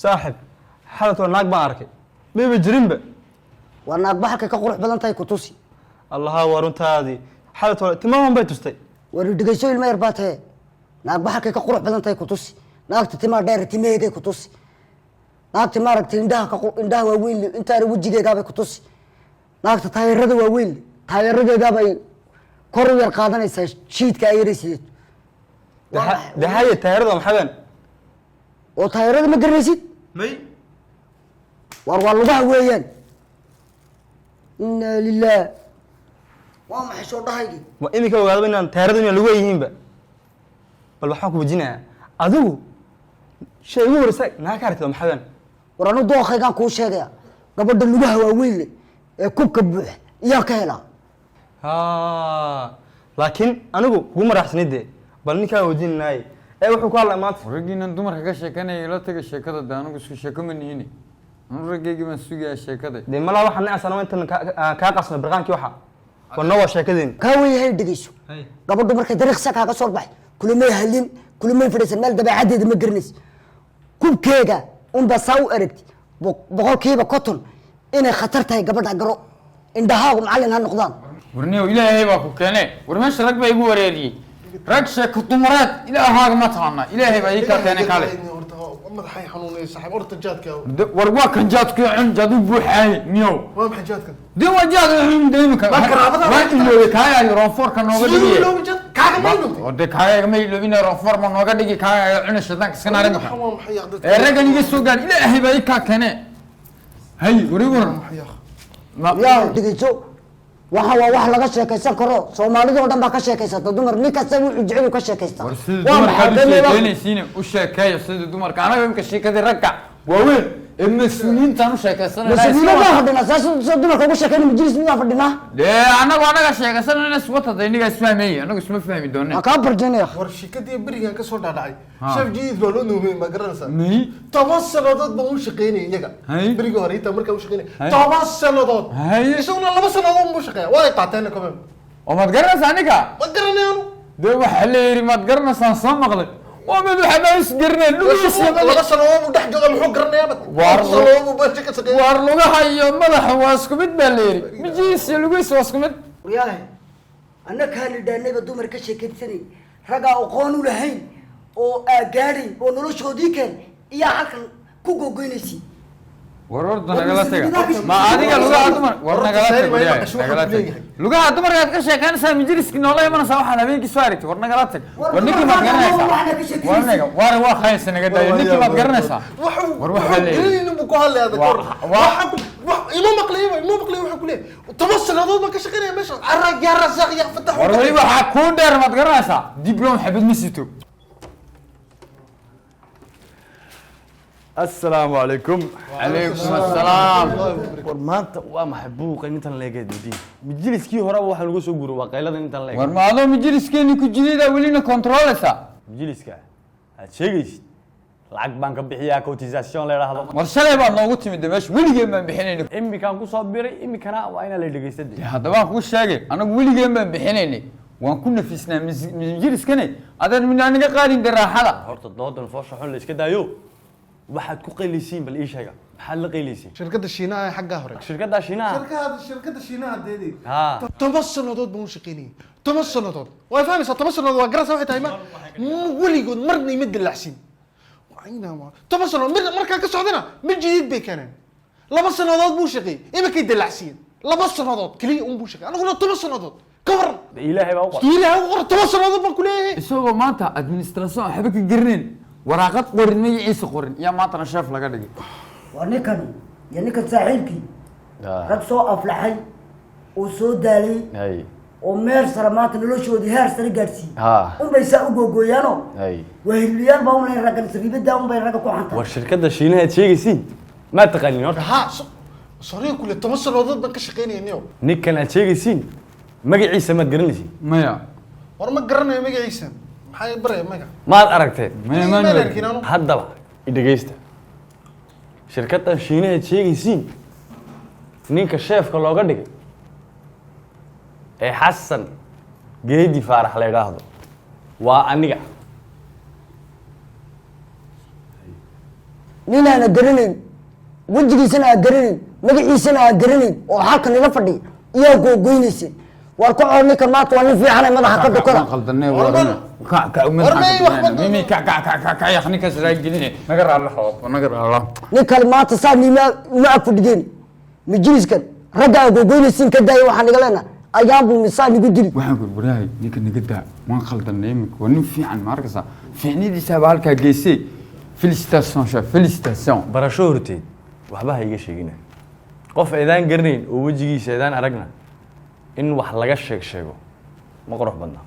Saaxib, xalatoo naag baan arkay, mayba jirinba. Waa naagba halkay ka qurux badan tahay ku tusi. Allaha, waa runtaadii. Xalatoo timahan bay tustay. War dhegeyso, ilma yar baa tahe. Naagba halkay ka qurux badan tahay ku tusi. Naagta timaha dheer timaheegay ku tusi. Naagta maaragtay indhaha ka indhaha waaweyn le intaana wejigeegaabay ku tusi. Naagta taayarada waaweyn le taayaradeedaabay kor u yar qaadanaysaa shiidka ay yaraysideed. De haye, taayarada maxaa? Oo taayarada ma garanaysid? May. War waa lugaha weeyaan. Inaa lilah, waa maxay soo dhahaygi? Waa iminka ogaadaba inaan taayarada inaan lugu yihiinba. Bal waxaan ku wejinayaa, adigu shay ugu horeysa naag ka aragtid waa maxaa? War anu dookaygaan kuu sheegaya, gabadha lugaha waaweyn le ee kubka buuxa iyaan ka helaa. Ha, laakiin anigu kugu maraxsanid dee. Bal ninkaan wejinaaye ee wuxuu ku hadlay maanta. Raggiinan dumarka ka sheekanaya ila taga sheekada. De anigu isku sheeko ma nihine, anu raggaygii baan sugayaa sheekada. Dee malaa waxaan nacasana intan kaa qasno birqaankii waxa warna waa sheekadeen. Kaa weyahay, dhegeyso. Gabadhu markay dariiqsa kaaga soo baxay, kulamay halin, kulamay fadhiisan meel, dabeecaddeeda ma garanaysa. Kubkeega unbaa saa u aragti 50% inay khatar tahay gabadha. Garo, indhahaagu macallin ha noqdaan. Warniyow, Ilaahay baa ku keene. War meesha rag baa igu wareeriyey, rag sheeko dumareed. Ilaahaaga ma taqaana? Ilaahay baa ii kaa keenay, kale. Horta madaxay xanuunay, saaxiib. Horta jaadka. War waa kan jaadku, cun, jaad u buuxaay niyow. Waa maxay jaadkan? De waa jaad, cun de imika. Ma karaabada? Waan iloobay kaaya roonfoorka nooga Siduu dhigiye. iloobi jaad kaaga ma ilowday? Oo de kaayaga ma iloobina, roonfoor ma nooga dhigi kaayaga. Cuna, shaydaanka iska naar imika. Waa maxay yaa dadka? Ee raggan iga soo gaar, Ilaahay baa ii kaa keene. Hay, wari waran. Maxay yaa? Yaa dhegeyso, waxa waa wax laga sheekaysan karo. Soomaalida oo dhan baa ka sheekaysata dumar. Nin kasta wuxuu jecel uu ka sheekaystaa. War sidii Waa dumarkaad u maxay? sheekeynaysiin u sheekeeyo sidii dumarka. Anaga imika sheekadii ragga waaweyn ee mas-uuliyiintaan u sheekaysanayna. Mas-uuliyiin baan fadhinaa, saas soo dumarka ugu sheekayna majlis miyaan fadhinaa? Dee anagu anaga sheekaysanayna iswata de, inagaa isfahmaya, anagu isma fahmi doone. Waa kaa barjanaya. War shikadii berigan ka soo dhaadhacay, chef jadiid baa loo noomey, ma garanaysaa? May. 10 sanadood baan u shaqeynayay iyaga. Hay. Berigii hore intaa markaa u shaqeynayay Hay. 10 sanadood. Hay. Isaguna 2 sanadood buu shaqeeya, waa ay qaateen kamem. Oo maad garanaysaa aniga? Ma garanay anu. Dee waxaa la yidhi, maad garanaysaan, soo maqlay, waa mid waxba isgaranayn lugihiisa. 2 sanadood buu dhex jooga, muxuu garanayaa? 2 sanadood buu meesha ka shaqeynaya. Waar lugaha iyo madaxa waa isku mid baa la yidhi, mijihiisa iyo lugihiisa waa isku mid. Waryaahe, annakaa nidhaanayba dumar ka sheekaysanay, raggaa aqoon u lahayn oo aagaadhayn oo noloshoodii keen iyaa halkan ku gogoynaysi. War horta nagala taga. Ma adiga lugaha dumar, war nagala tag, waryahay, nagala tag. Lugaha dumarkaad ka sheekeynaysaa, majliskii noola imanaysaa, waxaad habeenkii soo aragtay. War nagala tag. War ninkii maad garanaysaa? War naga war waa khaysa, naga daayo. Ninkii maad garanaysaa? War waxaa leeyahay Garanaynin buu ku hadlaya hadda kahor. Ima maqlayo, ima maqlayo. Waxaan ku leeyahay 10 sanadood baan ka shaqeynaya meesha. Arag yaa Rasaaq yaa Fatax. War weli waxaa kuu dheer, maad garanaysaa, diplom xabad ma sito. Asalaamu calaykum. Calaykum assalaam. War maanta waa maxay buuqan intan leegeed wadiin? Majliskii horeba waxaa lagu soo guuray waa qayladan intan leeg. War ma adoo majliskeeni ku jididaa welina kontrooleysaa? Majliska aad sheegaysid lacag baan ka bixiyaa, cotisation la yidhaahdo. War shalay baad noogu timid de meesha, weligeen baan bixinaynay. Imikaan kusoo biray, imikana waa inaa la dhegeysta de. Dee haddaba aan kuu sheegay, anagu weligeen baan bixinaynay, waan ku nafisnaa majliskane. Adaan midna aniga qaadin de raaxada. Horta doodan foosha xun la iska daayo. Waxaad ku qaylaysiin bal ii sheega, maxaad la qaylaysiin? Shirkadda Shiinaha ee xaggaa hore. Shirkadda Shiinaha. Shirkadda Shiinaha deedey. Ha. 10 sanadood baan u shaqeynayay, 10 sanadood. Waa fahmaysaa? 10 sanadood waa garanaysaa waxay tahay. Ma weligood marna ima dilacsin. 10 sanadood mid markaan ka socdana mid jadiid bay keeneen. 2 sanadood buu shaqeeyey, iminkay dilacsiiyeen. 2 sanadood keliya un buu shaqeeyey, aniguna 10 sanadood. Ka waran? Ilaahay baa u qor. Ilaahay u qor, 10 sanadood baan ku leeyahay. Isagoo maanta administration waxba ka garanayn, waraaqad qorin, magaciisa qorin, yaa maantana chef laga dhigay. Waa ninkan iyo ninkan saaxiibkii, rag soo aflaxay oo soo daalay Hay. oo meel sare maanta noloshoodii heer sare gaadhsiiyey Ha. unbay saa u googooyaano. Hay. Waa hirliyaal baa unlay raggan, sariibadaa unbay ragga ku xantaa. War shirkadda Shiinaha aad sheegaysiin maa taqaanin horta? Ha, soriga kule, 10 sanadood baan ka shaqeynayay niyo. Ninkan aad sheegaysiin magaciisa maad garanaysiin? Maya. War ma garanayo magaciisa, maxaa baraya magac? Maad aragteen? Maya. Maan maan arkin anu. Haddaba idhegeysta, shirkaddan Shiinaha aad sheegaysiin ninka chefka looga dhigay ee Xasan Geedi Faarax la yidhaahdo waa aniga. Ninaana garanayn, wejigiisana aan garanayn, magaciisana aan garanayn oo halkan ila fadhiya iyaa googoynayseen. Waar ku coo ninkan maanta waa nin fiicanay madaxa ka dhukada. Qaldanay. War Ka ka War may wax mimi ka ka ka ka ka ya ninkaas raagelin, naga raalaho, naga raalaho. Nin kale maanta saa nima uma ag fadhideen majliskan. Ragga aa googoynaysiin ka daaya, waxaan iga leenahay ayaanbuu misaa nigu dili. Waxaan ku waryahay, ninka naga daa, waan khaldanay iminka, waa nin fiican, ma arkaysaa fiicnidiisa baa halkaa geysay. Félicitation chef, félicitation. Barasho horteed waxba ha iga sheegina. Qof aydaan garanayn oo wejigiisa aydaan aragna in wax laga sheeg sheego ma qurux badna.